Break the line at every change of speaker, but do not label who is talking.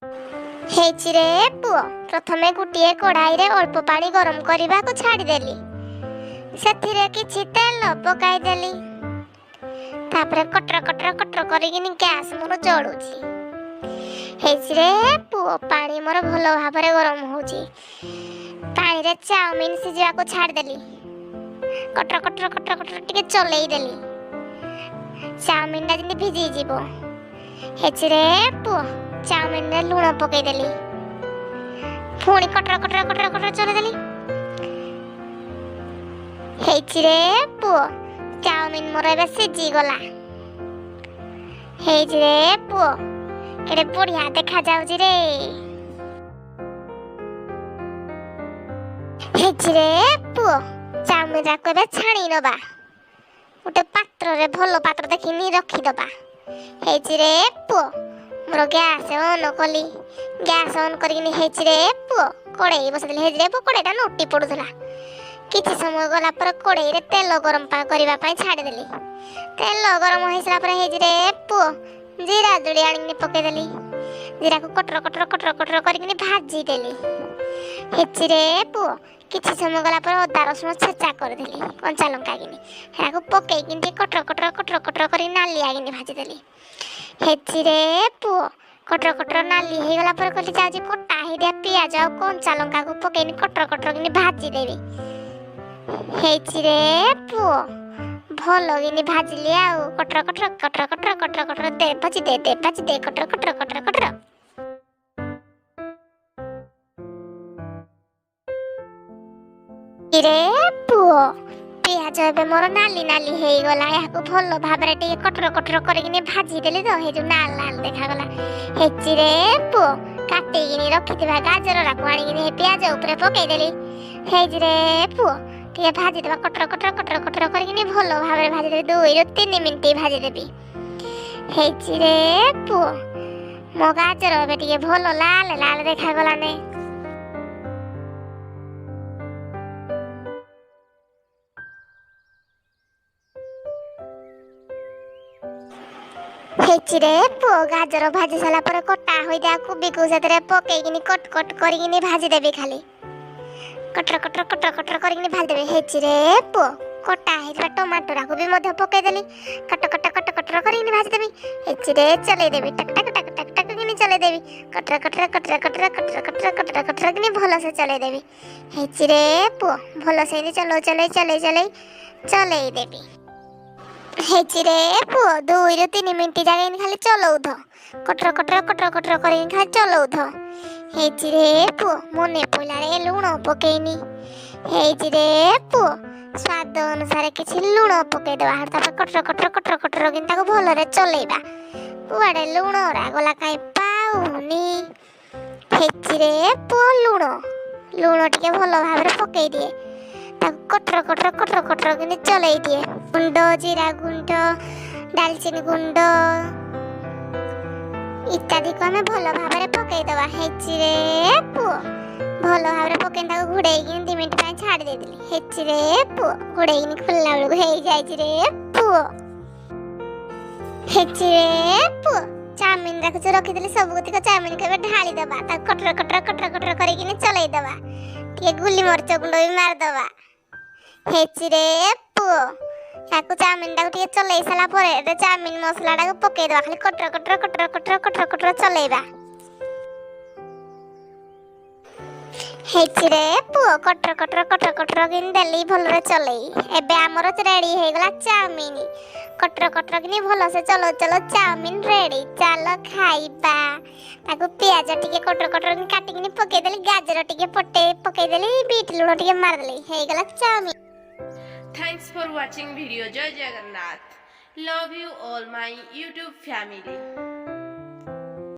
ହେଇଛି ରେ ପୁଅ। ପ୍ରଥମେ ଗୋଟିଏ କଢ଼ାଇରେ ଅଳ୍ପ ପାଣି ଗରମ କରିବାକୁ ଛାଡ଼ିଦେଲି। ସେଥିରେ କିଛି ତେଲ ପକାଇଦେଲି। ତାପରେ କଟର କଟର କଟର କରିକିନି ଗ୍ୟାସ୍ ମୋର ଜଳୁଛି। ହେଇଛି ରେ ପୁଅ, ପାଣି ମୋର ଭଲ ଭାବରେ ଗରମ ହେଉଛି। ପାଣିରେ ଚାଉମିନ ସିଝିବାକୁ ଛାଡ଼ିଦେଲି। କଟର କଟର କଟର କଟର ଟିକେ ଚଲେଇ ଦେଲି, ଚାଉମିନଟା ଯେମିତି ଭିଜିଯିବ। ହେଇଛି ରେ ପୁଅ, ଚାଉମିନରେ ଲୁଣ ପକେଇଦେଲି। ପୁଣି କଟର କଟର କଟର କଟର ଚଲେଇଦେଲି। ହେଇଛି ରେ ପୁଅ, ଚାଉମିନ ମୋର ଏବେ ସିଝିଗଲା। ହେଇଛି ରେ ପୁଅ, କେଡ଼େ ବଢ଼ିଆ ଦେଖାଯାଉଛି ରେ। ହେଇଛି ରେ ପୁଅ, ଚାଉମିନଟାକୁ ଏବେ ଛାଣି ନବା। ଗୋଟେ ପାତ୍ରରେ, ଭଲ ପାତ୍ର ଦେଖିନି ରଖିଦବା। ହେଇଛି ରେ ପୁଅ, ମୋର ଗ୍ୟାସ୍ ଅନ୍ କଲି। ଗ୍ୟାସ୍ ଅନ୍ କରିକିନି, ହେଇଛି ରେ ପୁଅ, କଡ଼େଇ ବସେଇଦେଲି। ହେଇଛି ରେ ପୁଅ, କଡ଼େଇଟା ନୋଟି ପଡ଼ୁଥିଲା। କିଛି ସମୟ ଗଲା ପରେ କଡ଼େଇରେ ତେଲ ଗରମ କରିବା ପାଇଁ ଛାଡ଼ିଦେଲି। ତେଲ ଗରମ ହେଇସାରିଲା ପରେ, ହେଇଛି ରେ ପୁଅ, ଜିରା ଜୁଡ଼ି ଆଣିକିନି ପକେଇଦେଲି। ଜିରାକୁ କଟର କଟର କଟର କଟର କରିକିନି ଭାଜିଦେଲି। ହେଇଛି ରେ ପୁଅ, କିଛି ସମୟ ଗଲା ପରେ ଅଦା ରସୁଣ ଛେଚା କରିଦେଲି, କଞ୍ଚା ଲଙ୍କା କିନି ହେରାକୁ ପକେଇକିନି ଟିକେ କଟର କଟର କଟର କଟର କରିକି ନାଲିଆ କିନି ଭାଜିଦେଲି। ହେଇଛି ରେ ପୁଅ, କଟର କଟର ନାଲି ହେଇଗଲା ପରେ କହିଲି, ଯାଉଛି କଟା ହେଇଥିବା ପିଆଜ ଆଉ କଞ୍ଚା ଲଙ୍କାକୁ ପକେଇନି କଟର କଟର କିନି ଭାଜିଦେବି। ହେଇଛି ରେ ପୁଅ, ଭଲ କିନି ଭାଜିଲି ଆଉ କଟର କଟର କଟର କଟର କଟର କଟର ଦେ ଭାଜି ଦେ, ଦେ ଭାଜି ଦେ, କଟର କଟର କଟର କଟର ରେ ପୁଅ। ପିଆଜ ଏବେ ମୋର ନାଲି ନାଲି ହେଇଗଲା। ଏହାକୁ ଭଲ ଭାବରେ ଟିକେ କଟର କଟର କରିକିନି ଭାଜିଦେଲି ତ ହେଇ ଯୋଉ ନାଲ ନାଲ ଦେଖାଗଲା। ହେଇଛି ରେ ପୁଅ, କାଟିକିନି ରଖିଥିବା ଗାଜରଟାକୁ ଆଣିକିନି ପିଆଜ ଉପରେ ପକେଇଦେଲି। ହେଇଛି ରେ ପୁଅ, ଟିକେ ଭାଜିଦେବା, କଟର କଟର କଟର କଟର କରିକିନି ଭଲ ଭାବରେ ଭାଜିଦେବି। 2ରୁ 3 ମିନିଟ୍ ଭାଜିଦେବି। ହେଇଛି ରେ ପୁଅ, ମୋ ଗାଜର ଏବେ ଟିକେ ଭଲ ଲାଲ ଲାଲ ଦେଖାଗଲାନେ। ହେଇଛି ରେ ପୁଅ, ଗାଜର ଭାଜି ସାରିଲା ପରେ କଟା ହୋଇଥିବା କୋବିକୁ ସେଥିରେ ପକେଇକିନି କଟ କଟ କରିକିନି ଭାଜିଦେବି। ଖାଲି କଟର କଟର କଟର କଟର କରିକିନି ଭାଜିଦେବି। ହେଇଛି ରେ ପୁଅ, କଟା ହେଇଥିବା ଟମାଟୋରାକୁ ବି ମଧ୍ୟ ପକେଇଦେଲି। କଟ କଟ କଟ କଟର କରିକିନି ଭାଜିଦେବି। ହେଇଛି ରେ, ଚଲେଇଦେବି, ଟକ ଟକ ଟକ ଟକ ଟକ କିନି ଚଲେଇଦେବି। କଟର କଟର କଟର କଟର କଟର କଟର କଟର କଟର କିନି ଭଲସେ ଚଲେଇଦେବି। ହେଇଛି ରେ ପୁଅ, ଭଲସେ ଏମିତି ଚଲଉ ଚଲେଇ ଚଲେଇ ଚଲେଇ ଚଲେଇଦେବି। ହେଇଛି ରେ ପୁଅ, 2ରୁ 3 ମିନିଟ୍ ଯାକେ ଏମିତି ଖାଲି ଚଲଉଥ, କଟର କଟର କଟର କଟର କରିକି ଖାଲି ଚଲଉଥ। ହେଇଛି ରେ ପୁଅ, ମନେ ପଇଲା ରେ, ଲୁଣ ପକେଇନି। ହେଇଛି ରେ ପୁଅ, ସ୍ୱାଦ ଅନୁସାରେ କିଛି ଲୁଣ ପକେଇଦେବା। ତାପରେ କଟର କଟର କଟର କଟର କିନି ତାକୁ ଭଲରେ ଚଲେଇବା। କୁଆଡ଼େ ଲୁଣ ଗଲା, କାଇଁ ପାଉନି। ହେଇଛି ରେ ପୁଅ, ଲୁଣ ଟିକେ ଭଲ ଭାବରେ ପକେଇ ଦିଏ। ତାକୁ କଟର କଟର କଟର କଟର କିନି ଚଲେଇ ଦିଏ। ଗୁଣ୍ଡ, ଜିରା ଗୁଣ୍ଡ, ଡାଲଚିନି ଗୁଣ୍ଡ ଇତ୍ୟାଦିକୁ ଆମେ ଭଲ ଭାବରେ ପକେଇଦବା। ହେଇଛି ରେ ପୁଅ, ଭଲ ଭାବରେ ପକେଇ ତାକୁ ଘୋଡ଼େଇକିନି 2 ମିନିଟ୍ ପାଇଁ ଛାଡ଼ି ଦେଇଥିଲି। ହେଇଛି ରେ ପୁଅ, ଘୋଡ଼େଇକିନି ଖୋଲିଲା ବେଳକୁ ହେଇଯାଇଛି ରେ ପୁଅ। ହେଇଛି ରେ ପୁଅ, ଚାଉମିନ ଯୋଉ ରଖିଥିଲି, ସବୁତିକ ଚାଉମିନକୁ ଏବେ ଢାଳି ଦେବା। ତାକୁ କଟର କଟର କଟର କଟର କରିକିନି ଚଲେଇଦବା। ଟିକେ ଗୁଲି ମରିଚ ଗୁଣ୍ଡ ବି ମାରିଦବା। ହେଇଛି ରେ ପୁଅ, ତାକୁ ଚାଉମିନଟାକୁ ଟିକେ ଚଲେଇ ସାରିଲା ପରେ ଏବେ ଚାଉମିନ ମସଲାଟାକୁ ପକେଇଦବା। ଖାଲି କଟର କଟର କଟର କଟର କଟର କଟର ଚଲେଇବା। ହେଇଛି ରେ ପୁଅ, କଟର କଟର କଟର କଟର କିନି ଦେଲି ଭଲରେ ଚଲେଇ। ଏବେ ଆମର ରେଡି ହେଇଗଲା ଚାଉମିନ। କଟର କଟର କିନି ଭଲସେ ଚଲଉ ଚଲଉ ଚାଉମିନ ରେଡି। ଚାଲ ଖାଇବା। ତାକୁ ପିଆଜ ଟିକେ କଟର କଟର କିନି କାଟିକିନି ପକେଇଦେଲି, ଗାଜର ଟିକେ ପକେଇଦେଲି, ବିଟ୍ ଲୁଣ ଟିକେ ମାରିଦେଲି, ହେଇଗଲା chowmein.
Thanks for watching video. Jai Jagannath. Love you all, my YouTube family.